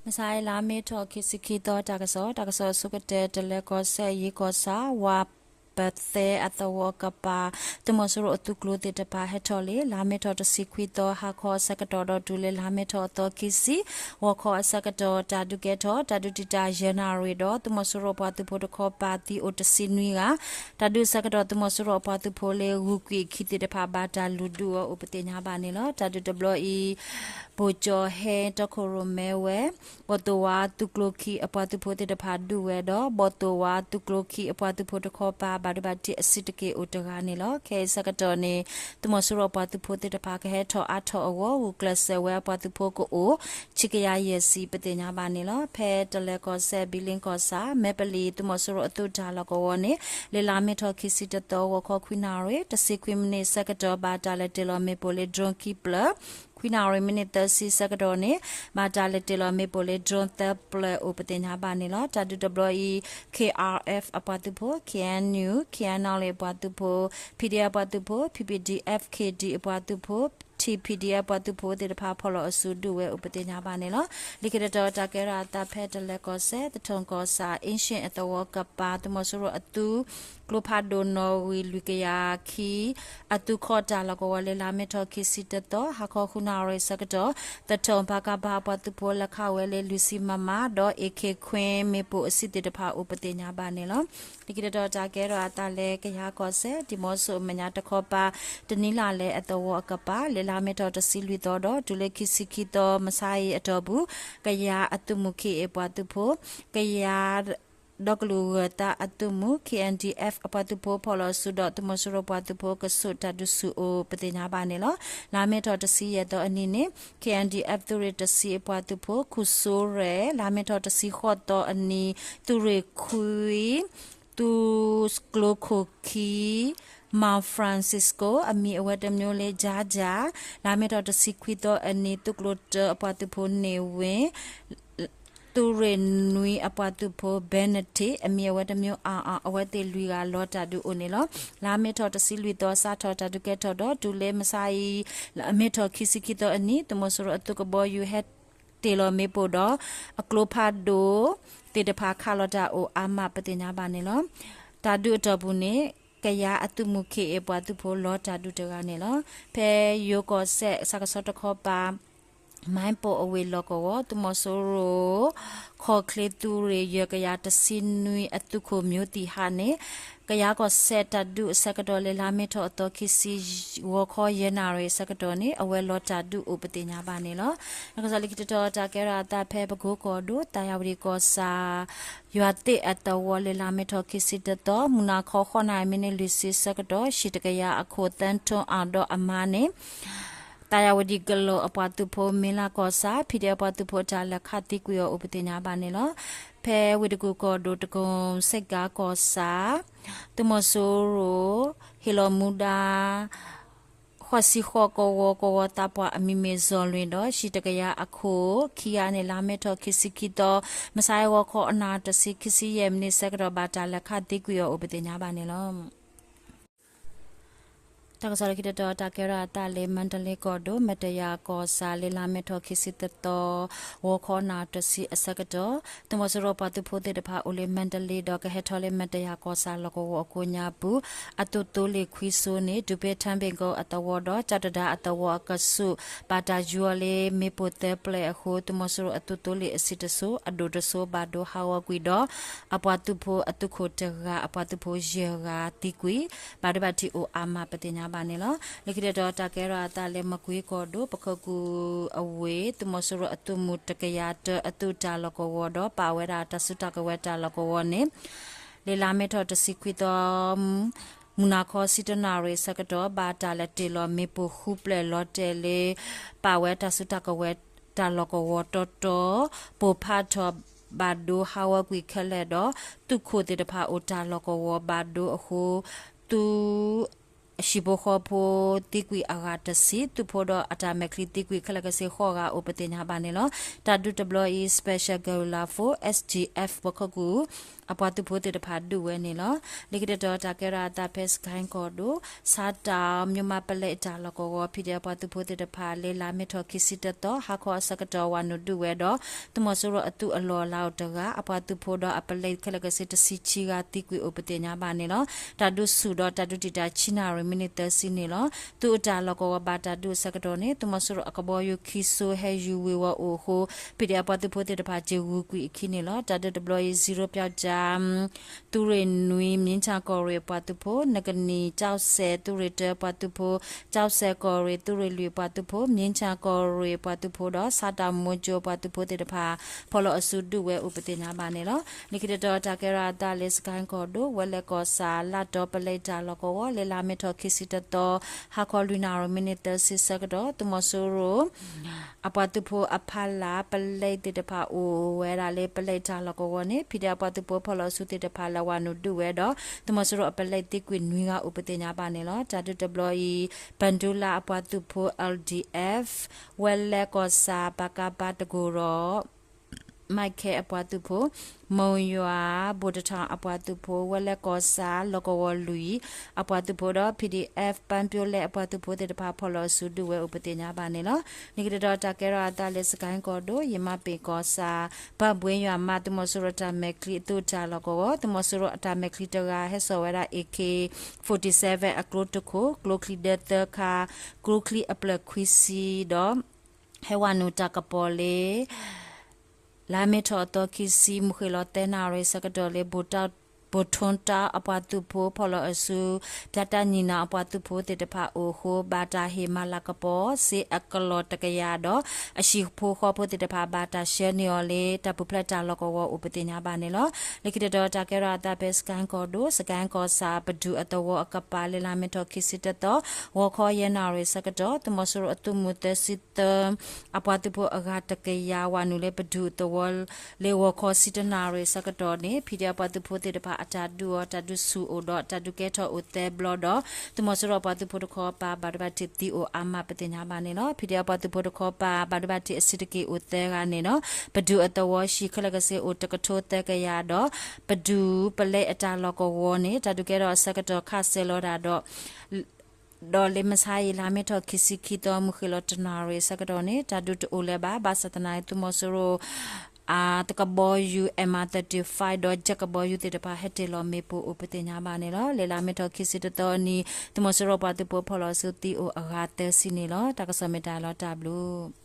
မဆါအံၤ လါမ့ၤထီၣ်ခံဆံခံသီ တၢ်ကစီၣ်, တၢ်ကစီၣ်အဆိကတၢၢ် တလဲၤကီၢ်စဲၣ် ယ့ကီၢ်ဆၣ် ဝၤပသဲအသဝီကပၤ သုးမီၤစိရိၤအသုးကျိၤသ့ၣ်တဖၣ် ဟဲထီၣ်လံ လါမ့ၤထီၣ်တဆံခွံသီ ဟါခီအဆၢကတီၢ်ဒီး တုၤလၢလါမ့ၤထီၣ်အသီခံဆံ ဂီၤခီအဆၢကတီၢ် တၢ်ဒုးကဲထီၣ် တၢ်ဒုးတံာ်တာ်ယဲၢ်နၣ်ရံၣ်ဒီး သုးမီၤစိရိၤအပှၤသုးဖိတခီပၤသံအိၣ်တဆံနွံဂၤ တၢ်ဒုးအဆၢကတီၢ် သုးမီၤစိရိၤအပှၤသုးဖိလၢ ဂုၤကွံာ်အခံသ့ၣ်တဖၣ် ဘၣ်တၢ်လုၢ်ဒုးအီၤအိၣ်ပသ့ၣ်ညါဘၣ်န့ၣ်လီၤ. တၢ်ဒုးတဘျီအံၤ ဘိၣ်ကၠီၣ်ဟဲတီခိၣ်ရိၣ်မဲဝဲ ဘီၣ်သိၣ်ဝါသုးကျိၤခံအပှၤသုးဖိသ့ၣ်တဖၣ်ဒုးဝဲဒီး ဘီၣ်သိၣ်ဝါသုးကျိၤခံအပှၤသုးဖိတခီပၤ ဘၣ်ဒိဘၣ်ထံးအဆံးတက့ၢ်အိၣ်တဂၤန့ၣ်လီၤ. ခဲအံၤအဆၢကတီၢ်န့ၣ် သုးမီၤစိရိၤအပှၤသုးဖိသ့ၣ်တဖၣ် ကဟဲထီၣ်အါထီၣ်အဂီၢ် ဂုာ်ကျဲးစၢးဝဲအပှၤသုးဖိကအိၣ် ဆံကယၤယဲၢ်ဆံ ပသ့ၣ်ညါဘၣ်န့ၣ်လီၤ. ဖဲတလဲၤကီၢ်စဲၣ် ဘံလ့ကီၢ်ဆၣ် မဲပလံၤ သုးမီၤစိရိၤအသုးတၢ်လီၢ်ကဝီၤန့ၣ် လၢလါမ့ၤထီၣ်ခံဆံတသီ ဂီၤခီခွံနၣ်ရံၣ် တဆံခွံမံးနံးဆၢကတီၢ် ဘၣ်တၢ်လဲၤတ့ၢ်လီၤမ့ၣ်ပိၢ်လၢ drone ခံဖျၢၣ်, ခွံနၣ်ရံၣ်မံးနံးသၢဆံဆၢကတီၢ်န့ၣ် ဘၣ်တၢ်လဲၤတ့ၢ်လီၤမ့ၣ်ပိၢ်လၢ drone သၢဖျၢၣ်အိၣ်ပသ့ၣ်ညါဘၣ်န့ၣ်လီၤ. တၢ်ဒုးတဘျီအံၤ K R F အပှၤသုးဖိ, K N U, K N L A အပှၤသုးဖိ, P D F အပှၤသုးဖိ, P P D F K D အပှၤသုးဖိ, T P D F အပှၤသုးဖိသ့ၣ်တဖၣ် ဖီၣ်လီၤအစုဒုးဝဲအိၣ်ပသ့ၣ်ညါဘၣ်န့ၣ်လီၤ. လၢခံတတီၤ တၢ်ကဲထီၣ်အသးဖဲတလဲၤကီၢ်စဲၣ် သထူၣ်ကီၢ်ဆၣ် အ့ၣ်ရှ့ၣ်အသဝီကပၤ သုးမီၤစိရိၤအသုး ကျိဖးဒိၣ်နီၣ်ဂံၢ်လွံၢ်ကယၤခံ အသုးခီၣ်တၢ်လီၢ်ကဝီၤလၢလါမ့ၤထီၣ်ခံဆံတသီ ဟါခီဃုနၣ်ရံၣ်ဆၢကတီၢ် သထူၣ် ပကဖ အပှၤသုးဖိလဲၤခးဝဲလၢလွံၢ်ဆံ MM ဒီး A K ခွံ မ့ၣ်ပိၢ်အဆံးသ့ၣ်တဖၣ်အိၣ်ပသ့ၣ်ညါဘၣ်န့ၣ်လီၤ. လၢခံတတီၤ တၢ်ကဲထီၣ်အသးလၢကယၤကီၢ်စဲၣ် ဒံၣ်မီဆိၣ်အမဲာ်ညါတခီပၤ တနံၤလၢ်လဲၣ်အသဝီအကပၤ လၢလါမ့ၤထီၣ်တဆံလွံၢ်သီဒီး တုၤလၢခံဆံခံသီ မဆါအံၤအတီၢ်ပူၤ ကယၤအသုးမုၢ် K A အပှၤသုးဖိ, ကယၤ ဒီကလုာ်ဂၢၤသးအသုးမုၢ် K N D F အပှၤသုးဖိဖီၣ်လီၤအစုဒီး သုးမီၤစိရိၤပှၤသုးဖိကဆူးတၢ်ဒုးဆူၣ်အိၣ်ပသ့ၣ်ညါဘၣ်န့ၣ်လီၤ. လါမ့ၤထီၣ်တဆံယဲၢ်သီအနံၤန့ၣ် K N D F သုးရ့ၣ်တဆံအပှၤသုးဖိ ခူၣ်စိရဲၣ် လါမ့ၤထီၣ်တဆံဃိးသီအနံၤ သုးရ့ၣ်ခွံ သုးကျိၤခိၣ်ခံ Mount Francisco အမံၤအဝဲတမျိုးလၢ ဂျၤဂျၤ လါမ့ၤထီၣ်တဆံခွံသီအနံၤ သုးကျိၤတၢအပှၤသုးဖိန့ၢ်ဝ့ၣ် သုးရ့ၣ်နွံအပှၤသုးဖိ Benedict အမံၤအဝဲတမျိုး အါအါ အဝဲသ့ၣ်လွံၢ်ဂၤလီၤတၢ်ဒုးအိၣ်န့ၣ်လီၤ. လါမ့ၤထီၣ်တဆံလွံၢ်သီ စးထီၣ်တၢ်ဒုးကဲထီၣ်ဒီး တုၤလၢမဆါအံၤ လါမ့ၤထီၣ်ခံဆံခံသီအနံၤ သုးမီၤစိရိၤအသုးကဘီယူၤဟဲတ့ၢ်လီၤမ့ၣ်ပိၢ်ဒီး အကျိဖးဒိၣ်သ့ၣ်တဖၣ်ခးလီၤတၢ်အိၣ်အါမးပသ့ၣ်ညါဘၣ်န့ၣ်လီၤ. တၢ်ဒုးအတီၢ်ပူၤန့ၣ် ကယၤအသုးမုၢ် K A ပှၤသုးဖိလီၤတၢ်ဒုးတဂၤန့ၣ်လီၤ. ဖဲယိၤကီၢ်စဲၣ် စးကဆီတခီပၤ မၢပိၢ်အဝ့ၢ်လီၢ်ကဝီၤ သုးမီၤစိရိၤ ခီၣ်ချ့သုးရ့ၣ် ယဲၢ်ကယၤတဆံနွံအသုးခိၣ်မၠိသံၣ်ဟးန့ၣ် ကယၤကီၢ်စဲၣ်တၢ်ဒုးအဆၢကတီၢ်လၢလါမ့ၤထီၣ်အသီခံဆံ ဂီၤခီယဲၢ်နၣ်ရံၣ်အဆၢကတီၢ်န့ၣ် အဝဲလီၤတၢ်ဒုးအိၣ်ပသ့ၣ်ညါဘၣ်န့ၣ်လီၤ. နကစီၣ်လၢခံတတီၤတၢ်ကဲထီၣ်အသးဖဲပကိကီၢ်ဒိၣ် သၢယၣ်ဝတံၣ်ကီၢ်ဆၣ် ယွၤသ့ၣ်အသဝီလၢလါမ့ၤထီၣ်ခံဆံတသီ မုၢ်နၤခီဃိးနၣ်ရံၣ်မံးနံးလွံၢ်ဆံဆၢကတီၢ် ဟံၣ်တကယၤအခိၣ်သၢထီအါဒီးအမါန့ၣ် သၢယၣ်ဝတံၣ်ကလီၢ်အပှၤသုးဖိ မ့လးကီၢ်ဆၣ် P D F အပှၤသုးဖိတၢ်လဲၤခးသံကွံာ်အီၤအိၣ်ပသ့ၣ်ညါဘၣ်န့ၣ်လီၤ. ဖဲဝ့ၢ်တကူၣ်ကီၢ်ဒိၣ် တကိၣ်စ့ၣ်ကၤကီၢ်ဆၣ် သုးမီၤစိရိၤ ဟ့ၣ်လီၤမူဒါ ဃိးဆံဃိးကဝီၤ ကဝီၤသးပှၢ်အမံၤမ့ၢ်စီၤလွံၢ်ဒီး ဟံၣ်တကယၤအခိၣ်ခံဂၤန့ၣ် လါမ့ၤထီၣ်ခံဆံခံသီ မဆါအံၤဂီၤခီအနၣ်တဆံ ခံဆံယဲၢ်မံးနံးဆၢကတီၢ် ဘၣ်တၢ်လဲၤခးသံကွံာ်အီၤအိၣ်ပသ့ၣ်ညါဘၣ်န့ၣ်လီၤ. တၢ်ကစီၣ်လၢခံတတီၤ တၢ်ကဲထီၣ်အသးလၢ မါတလ့ကီၢ်ဒိၣ် မဲတယၤကီၢ်ဆၣ် လၢလါမ့ၤထီၣ်ခံဆံတသီ ဂီၤခီနၣ်တဆံအဆၢကတီၢ် သုးမီၤစိရိၤပှၤသုးဖိသ့ၣ်တဖၣ်အိၣ်လၢ မါတလ့ဒီး ကဟဲထီၣ်လၢ မဲတယၤကီၢ်ဆၣ်လီၢ်ကဝီၤအကိးညါပူၤ အသုးသိလ့ၣ်ခွံစိၤန့ၣ် တုၤဖဲထၢဘ့ၣ်ကီၢ်အသဝီဒီး ကၠီတဒါအသဝီအကဆူး ဘၣ်တၢ်ယူၤအီၤလၢမ့ၣ်ပိၢ်သၢဖျၢၣ်အဃိ သုးမီၤစိရိၤအသုးသိလ့ၣ်အဆံးတစိၤ အဒိၣ်တစိၤဘၣ်ဒိဟးဂီၤကွံာ်ဒီး အပှၤသုးဖိအသုးခိၣ်တဂၤ အပှၤသုးဖိယဲၢ်ဂၤသံကွံာ် ဘၣ်ဒိဘၣ်ထံးအိၣ်အါမးပသ့ၣ်ညါဘၣ်န့ၣ်လီၤ. လၢခံတတီၤ တၢ်ကဲထီၣ်အသးလၢမကွ့ကီၢ်ဒိၣ် ပခိၣ်ကူၣ်အဝ့ၢ် သုးမီၤစိရိၤအသုးမုၢ်တကယၤတၢအသုးတၢ်လီၢ်ကဝီၤဒီး ပာ်ဝဲဒၣ်တၢ်စုတၢ်ကဝဲၤတၢ်လီၢ်ကဝီၤန့ၣ် လၢလါမ့ၤထီၣ်တဆံခွံသီ မုၢ်နၤခီဆံတၢနၣ်ရံၣ်ဆၢကတီၢ် ဘၣ်တၢ်လဲၤတ့ၢ်လီၤမ့ၣ်ပိၢ်ဃုဖျၢၣ်လီၤတဲာ်လၢ ပာ်ဝဲတၢ်စုတၢ်ကဝဲၤတၢ်လီၢ်ကဝီၤတီတီ ပိၢ်ဖးထီၣ်ဘၣ်ဒိဟးဂီၤကွံာ်ခဲလၢာ်ဒီး သုးခိၣ်သ့ၣ်တဖၣ်အိၣ်တၢ်လီၢ်ကဝီၤဘၣ်ဒိအဃိ သုး ဟံၣ်ဖိဃီဖိသံကွံာ်အဂၤတဆံ, သုးဖိဒီးအတၢ်မဲာ်ချံသံကွံာ်ခဲလၢာ်ခဲဆ့ဃိးဂၤအိၣ်ပသ့ၣ်ညါဘၣ်န့ၣ်လီၤ. တၢ်ဒုးတဘျီအံၤ Special Guerrilla Force, S G F ပခိၣ်ကူၣ် အပှၤသုးဖိသ့ၣ်တဖၣ်ဒုးဝဲန့ၣ်လီၤ. လၢခံတတီၤတၢ်ကဲထီၣ်အသးဖဲစကဲၣ်ကီၢ်ဒိၣ် ဆါတၢ် မၠိၣ်မးပလဲအတၢ်လီၢ်ကဝီၤ ဖံးဒဲးအပှၤသုးဖိသ့ၣ်တဖၣ် လၢလါမ့ၤထီၣ်ခံဆံတသီ ဟါခီအဆၢကတီၢ်ဝၤနုာ်ဒုးဝဲဒီး သုးမီၤစိရိၤအသုးအလီၢ်အလၤအိၣ်တဂၤ အပှၤသုးဖိဒီးအပလဲသ့ၣ်ခဲလၢာ်ခဲဆ့တဆံခံဂၤသံကွံာ်အိၣ်ပသ့ၣ်ညါဘၣ်န့ၣ်လီၤ. တၢ်ဒုးဆူၣ်ဒီးတၢ်ဒုးတံာ်တာ်ဆံနၣ်ရံၣ်မံးနံးသၢဆံန့ၣ်လီၤ. သုးအတၢ်လီၢ်ကဝီၤဘၣ်တၢ်ဒုးအဆၢကတီၢ်န့ၣ် သုးမီၤစိရိၤအကဘီယူၤခံစိၤဟဲယူၤဝ့ၤဝီၤအိၣ်အဃိ ဖံးဒဲးအပှၤသုးဖိသ့ၣ်တဖၣ်စ့ၢ်ဂုၤကွံာ်အခံန့ၣ်လီၤ. တၢ်ဒုးတဘျီအံၤ ဇံရိပျီကၠါ သုးရ့ၣ်နွံ မြင်းခြံကီၢ်ရ့ၣ်အပှၤသုးဖိ, နကနံၣ် ကၠီၣ်စဲၣ် သုးရ့ၣ်တၢအပှၤသုးဖိ, ကၠီၣ်စဲၣ်ကီၢ်ရ့ၣ် သုးရ့ၣ်လွံၢ်အပှၤသုးဖိ, မြင်းခြံကီၢ်ရ့ၣ်အပှၤသုးဖိဒီး ဆါတၢ်မိကၠိအပှၤသုးဖိသ့ၣ်တဖၣ် ဖီၣ်လီၤအစုဒုးဝဲအိၣ်ပသ့ၣ်ညါဘၣ်န့ၣ်လီၤ. လၢခံတတီၤတၢ်ကဲထီၣ်အသးလၢစကဲၣ်ကီၢ်ဒိၣ် ဝဲလဲၤကီၢ်ဆၣ် လၢတီပလဲတၢ်လီၢ်ကဝီၤ လၢလါမ့ၤထီၣ်ခံဆံတသီ ဟါခီလွံၢ်နၣ်ရံၣ်မံးနံးသၢဆံဆၢကတီၢ် သုးမီၤစိရိၤ အပှၤသုးဖိအဖီလာ် ပလဲသ့ၣ်တဖၣ်အိၣ်ဝဲဒၣ်လၢပလဲတၢ်လီၢ်ကဝီၤန့ၣ် ဖံးဒဲးအပှၤသုးဖိဖီၣ်လီၤအစုသ့ၣ်တဖၣ် လဲၤဝၤနုာ်ဒုးဝဲဒီး သုးမီၤစိရိၤအပလဲသံကွံာ်နွံဂၤအိၣ်ပသ့ၣ်ညါဘၣ်န့ၣ်လီၤ. တၢ်ဒုးတဘျီအံၤ ပၣ်ဒူလါအပှၤသုးဖိ L D F ဝဲလဲၤကီၢ်ဆၣ် ပကဖ တကိၢ်ဒီး မၢ်ခဲအပှၤသုးဖိ, မိၢ်ယွၤ ဘိၣ်တထီၣ်အပှၤသုးဖိ, ဝဲလဲၤကီၢ်ဆၣ် လီၢ်ကဝီၤလွံၢ် အပှၤသုးဖိဒီး P D F ပၣ်ပၠိလဲအပှၤသုးဖိသ့ၣ်တဖၣ် ဖီၣ်လီၤအစုဒုးဝဲအိၣ်ပသ့ၣ်ညါဘၣ်န့ၣ်လီၤ. လၢခံတတီၤတၢ်ကဲထီၣ်အသးလၢစကဲၣ်ကီၢ်ဒိၣ် ယမၤပ့ၣ်ကီၢ်ဆၣ် ပၣ်ဘှ့ယွၤမး သုးမီၤစိရိၤတၢ်မဲာ်ချံအသုးတၢ်လီၢ်ကဝီၤ သုးမီၤစိရိၤအတၢ်မဲာ်ချံတဂၤ ဟဲစိာ်ဝဲဒၣ် A K forty-seven အကျိတခိၣ်, ကျိချံဒၢသၢခါ, ကျိချံအဖျၢၣ်ခွံဆံဒီး ဟဲဝၤနုာ်တၢ်ကပီၤလၢ လါမ့ၤထီၣ်အသီခံဆံ မုၢ်ဃ့ၢ်လီၤသၢနၣ်ရံၣ်ဆၢကတီၢ်လၢ ဘိၣ်ထွန်းတောင်အပှၤသုးဖိဖီၣ်လီၤအစု, ပၠတၢ်နံၣ်နၣ်အပှၤသုးဖိသ့ၣ်တဖၣ်အိၣ်အဃိ ဘၣ်တၢ်ဟ့ၣ်မၤလၤကပီၤ စ့အကလီၢ်တကယၤဒီး အဟံၣ်ဖိဃီဖိသ့ၣ်တဖၣ် ဘၣ်တၢ်ဆှၢန့ၢ်အီၤလၢ တၢ်ပူၤဖျဲးတၢ်လီၢ်ကဝီၤအိၣ်ပသ့ၣ်ညါဘၣ်န့ၣ်လီၤ. လၢခံတတီၤတၢ်ကဲထီၣ်အသးဖဲစကဲၣ်ကီၢ်ဒိၣ် စကဲၣ်ကီၢ်ဆၣ် ပဒုၣ်အသဝီအကပၤ လၢလါမ့ၤထီၣ်ခံဆံတသီ ဂီၤခီယဲၢ်နၣ်ရံၣ်ဆၢကတီၢ် သုးမီၤစိရိၤအသုးမုၢ်သၢဆံသၢ အပှၤသုးဖိအဂၤတကယၤ ဝၤနုာ်လၢပဒုၣ်အသဝီ လၢဂီၤခီဆံတနၣ်ရံၣ်ဆၢကတီၢ်န့ၣ် ဖံးဒဲးအပှၤသုးဖိသ့ၣ်တဖၣ်အတၢ်ဒုးအီၤ တၢ်ဒုးဆူၣ်အိၣ်ဒီး တၢ်ဒုးကဲထီၣ်အိၣ်သၢဘျီဒီး သုးမီၤစိရိၤအပှၤသုးဖိတခီပၤ ဘၣ်ဒိဘၣ်ထံးသံအိၣ်အါမးပသ့ၣ်ညါဘၣ်န့ၣ်လီၤ. ဖံးဒဲးအပှၤသုးဖိတခီပၤ ဘၣ်ဒိဘၣ်ထံးအဆံးတက့ၢ်အိၣ်သၢဂၤန့ၣ်ဒီး ပဒုၣ်အသဝီဟံၣ်ခဲလၢာ်ခဲဆ့အိၣ်တကထိသၢကယၤဒီး ပဒုၣ်ပလဲအတၢ်လီၢ်ကဝီၤန့ၣ် တၢ်ဒုးကဲထီၣ်အဆၢကတီၢ်ခးစဲၤလီၤတၢ်ဒီး ဒီးလၢမုၢ်ဆါအံၤ လါမ့ၤထီၣ်ခံဆံခံသီ မုၢ်ဃ့ၢ်လီၤတနၣ်ရံၣ်ဆၢကတီၢ်န့ၣ် တၢ်ဒုးတအိၣ်လၢၤဘၣ်. ဘၣ်ဆၣ်သနာ်က့ သုးမီၤစိရိၤ အကဘီယူၤ M I thirty-five ဒီး jet ကဘီယူၤသ့ၣ်တဖၣ် ဟဲတ့ၢ်လီၤမ့ၣ်ပိၢ်အိၣ်ပသ့ၣ်ညါဘၣ်န့ၣ်လီၤ. လၢလါမ့ၤထီၣ်ခံဆံတသီအနံၤ သုးမီၤစိရိၤပှၤသုးဖိဖီၣ်လီၤအစုသံအိၣ်အဂၤသၢဆံန့ၣ်လီၤ. တၢ်ကစီၣ်မ့ၢ်တၢ်လီၤတၢ်ဘျုး